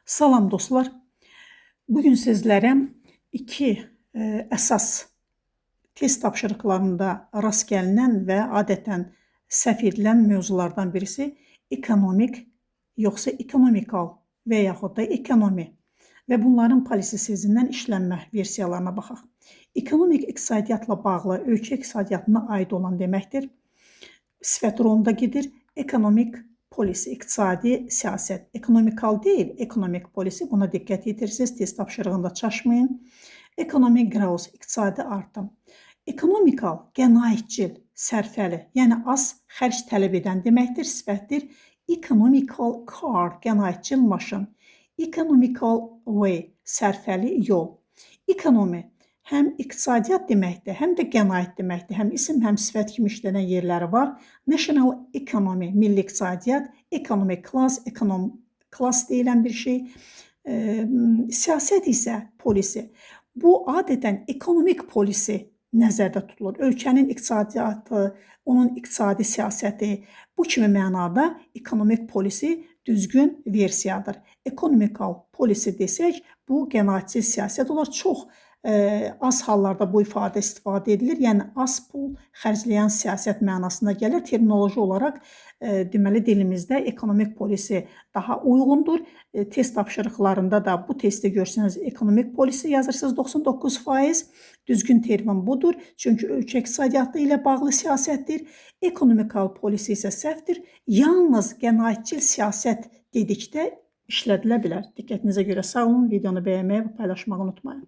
Salam dostlar. Bugün sizlərə iki əsas test tapşırıqlarında rast gəlinən və adətən səhv edilən mövzulardan birisi economic yoxsa economical və yaxud da economy və bunların policy sizindən işlənmə versiyalarına baxaq. Economic iqtisadiyyatla bağlı, ölkə iqtisadiyyatına aid olan deməkdir. Sifət rolunda gedir. Economic policy, iqtisadi siyasət. Economical deyil, economic policy. Buna diqqət yetirirsiniz. Test tapşırığında çaşmayın. Economic growth, iqtisadi artım. Economical, qənaətcil, sərfəli, yəni az xərc tələb edən deməkdir, sifətdir. Economical car, qənaətcil maşın. Economical way, sərfəli yol. Economy həm iqtisadiyyat deməkdir, həm də qənaət deməkdir. Həm isim, həm sifət kimi işlənən yerləri var. National economy, milli iqtisadiyyat, economic class, econom class deyilən bir şey. Siyasət isə policy. Bu adətən economic policy nəzərdə tutulur. Ölkənin iqtisadiyyatı, onun iqtisadi siyasəti, bu kimi mənada economic policy düzgün versiyadır. Economical policy desək, bu qənaətcil siyasət olar. Çox az hallarda bu ifadə istifadə edilir. Yəni az pul xərcləyən siyasət mənasına gəlir. Terminoloji olaraq deməli dilimizdə economic policy daha uyğundur. Test tapşırıqlarında da bu testi görsəniz economic policy yazırsınız 99%. Düzgün termin budur. Çünki ölkə iqtisadiyyatı ilə bağlı siyasətdir. Economical policy isə səhvdir. Yalnız qənaətcil siyasət dedikdə işlədilə bilər. Diqqətinizə görə sağ olun. Videonu bəyənməyi və paylaşmağı unutmayın.